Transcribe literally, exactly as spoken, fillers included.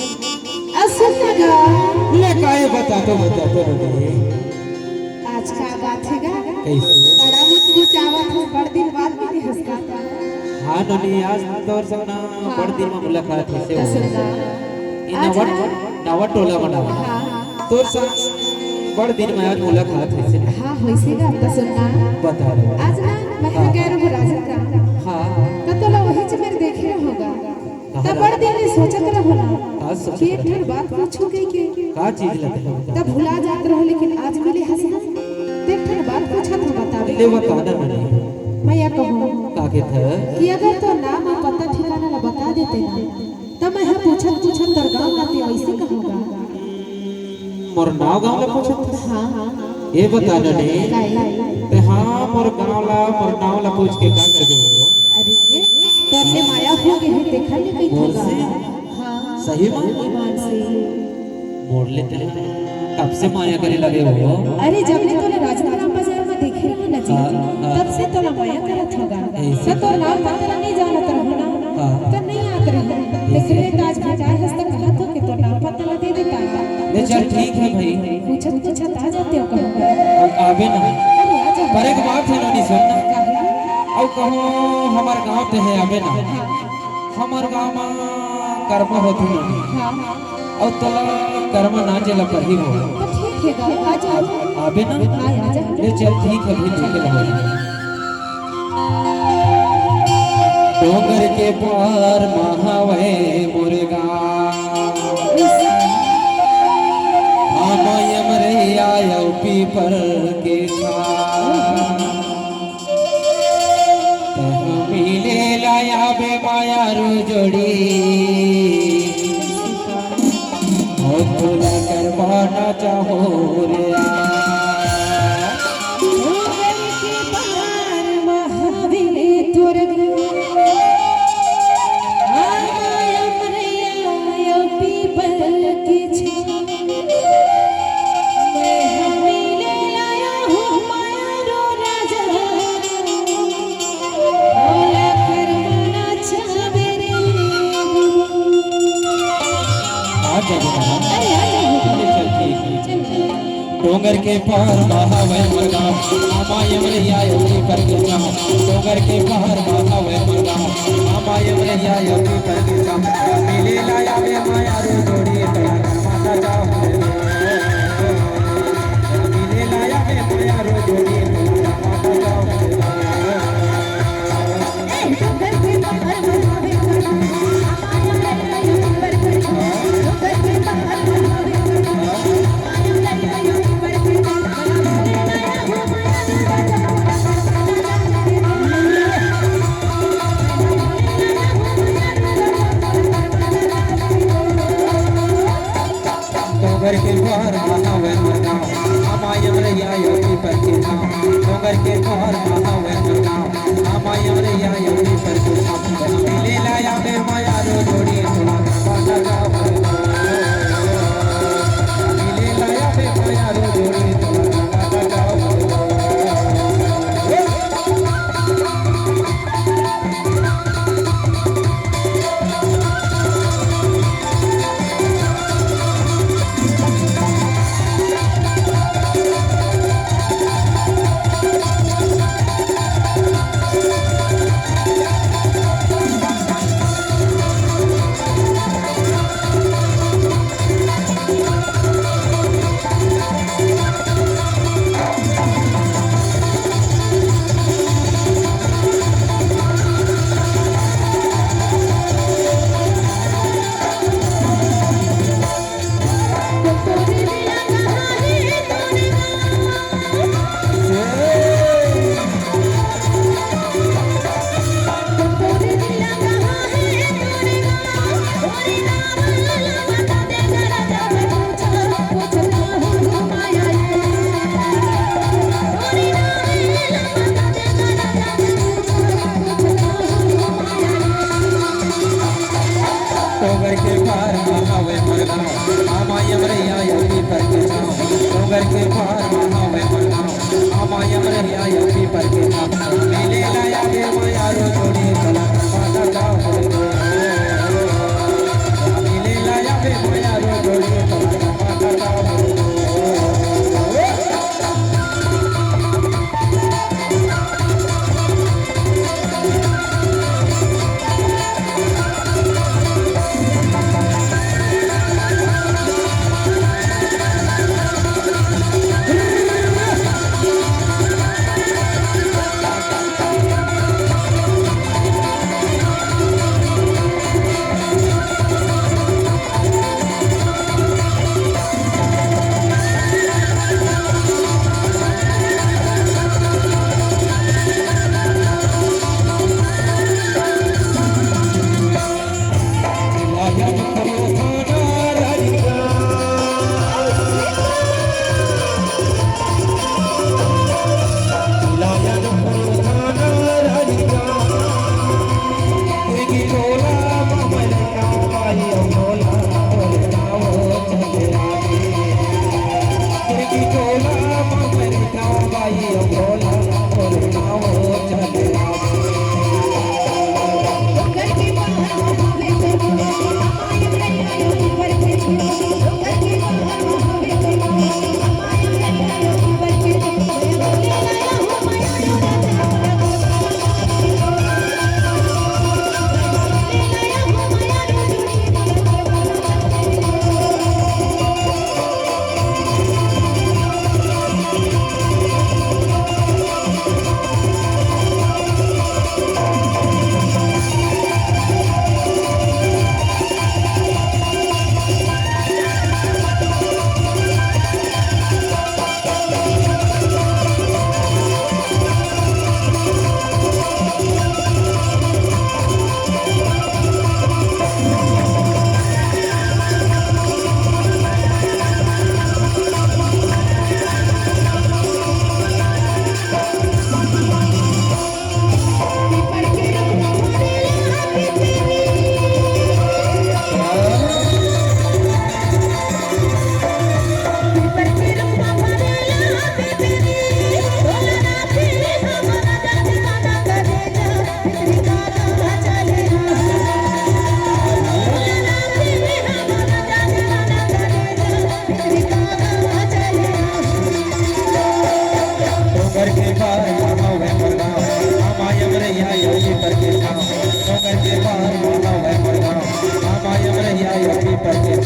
अउ सुन ना गा। ले काहे बता तो, बता तो रे। आज का बात हे गा? कइसे? बड़ा मुचमुचावत हस, बड़ दिन बाद मिले हस का? हाँ नोनी, आज तोर संग ना हाँ। बड़ दिन में मुलाकात हे से त हो। सुन ना। ये आज नवा, ना नवा टोला बनावा। हाँ, हाँ। तोर संग बड़ दिन में आज मुलाकात हे से। हाँ, होइसे गा, त सुन ना। बता रे। आज ना मैं हाँ। गए रहूँ राजन का। हाँ। त तोला वही च मेर देखे रहूँ गा। कहाँ त बड़ दिन ले सोचत रहूँ ना का सोचत कि एक ठन बात पूछूँ कहिके। का चीज लगता है? त भुला जात रहूँ, लेकिन आज मिले हस ना, त एक ठन बात पूछत हूँ, बताबे। ले बता ना मने। मैं या कहूँ का कहत है? कि अगर तोर नाम अउ पता ठिकाना ला बता देते ना, त मैं हा पूछत पूछत तोर गाँव आते, वइसे कहूँ गा। मोर नाव गाँव ला पूछत हस? हाँ, हाँ। ये बता ना ने। काहे? ते हाँ, मोर गाँव ला, मोर नाव ला पूछ के का कर देबो? अरे, तोर ले माया हो गे हे, देखा नहीं कहीं मोर से? हाँ। सही में? ईमान से। मोर ले ते कब से माया करे लगे हो? अरे, जब ले तोला राजनारायण बाजार में देखे रहा ना जी, हाँ, हाँ। तब से तोला माया करत होगा। ऐसे? त तोर नाव पता नहीं जानत रहूँ ना। हाँ। त नहीं आत रही। तेकरे त आज भेटाए हस त कहत हो कि तोर नाव पता ला दे देता। ले चल, ठीक है भाई। पूछत पूछत आ जाते हो कहूँ। अब आबे ना। अरे आ जा। पर एक बात हे नोनी, सुन ना। काहे? अउ कहूँ हमर गाँव ते हे, आबे ना। हाँ। हमर गाँव म कर्मा होथे नोनी। हाँ, हाँ। अउ तोला कर्मा नाचे ला परही हो। त ठीक हे गा, आ जा। आ-, आबे ना। हाँ, आ जा। ले चल, ठीक हे, अभी देखे ला हो। डोंगर के पार म हवय मोर गाँव। आमा अमरैया अउ पीपर के छाँव। तहाँ मिले ला आबे माया रो जोड़ी। ओ तोला करवाना चाहूँ रे आ। डोंगर के पार म हवे तोर गाँव। आमा अमरैया अउ पीपर के छाँव। मैं हमी ले लाया हूँ माया रो राजा। ओला करवाना चाहूँ रे। आ जा बेटा। अरे आ जा। चल, ठीक है। चल। डोंगर के पार म हवय मोर गाँव, आमा अमरैया अउ पीपर के छाँव। डोंगर के पार म हवय मोर गाँव, आमा अमरैया अउ पीपर के छाँव। मिले ला आबे माया रो जोड़ी, तोला करवाना चाहूँ रे। मिले ला आबे माया रो जोड़ी, तोला करवाना चाहूँ रे। डोंगर के पार म हवय मोर गाँव, आमा अमरैया अउ पीपर के छाँव। डोंगर के पार म हवय मोर गाँव, आमा अमरैया अउ पीपर के छाँव। मिले ला आबे माया रो जोड़ी, तोला करवाना चाहूँ रे। मिले ला आबे माया रो जोड़ी, तोला करवाना चाहूँ रे। डोंगर के पार म हवय मोर गाँव, आमा अमरैया अउ पीपर के छाँव। डोंगर के पार म हवय मोर गाँव, आमा अमरैया अउ पीपर के छाँव। मिले ला आबे माया रो जोड़ी, तोला करवाना चाहूँ रे। मिले ला आबे डोंगर के पार हवय मोर गाँव, हम आयम रहिया योगी पर के छाँव। डोंगर के पार हवय मोर गाँव, हम आयम रहिया योगी पर के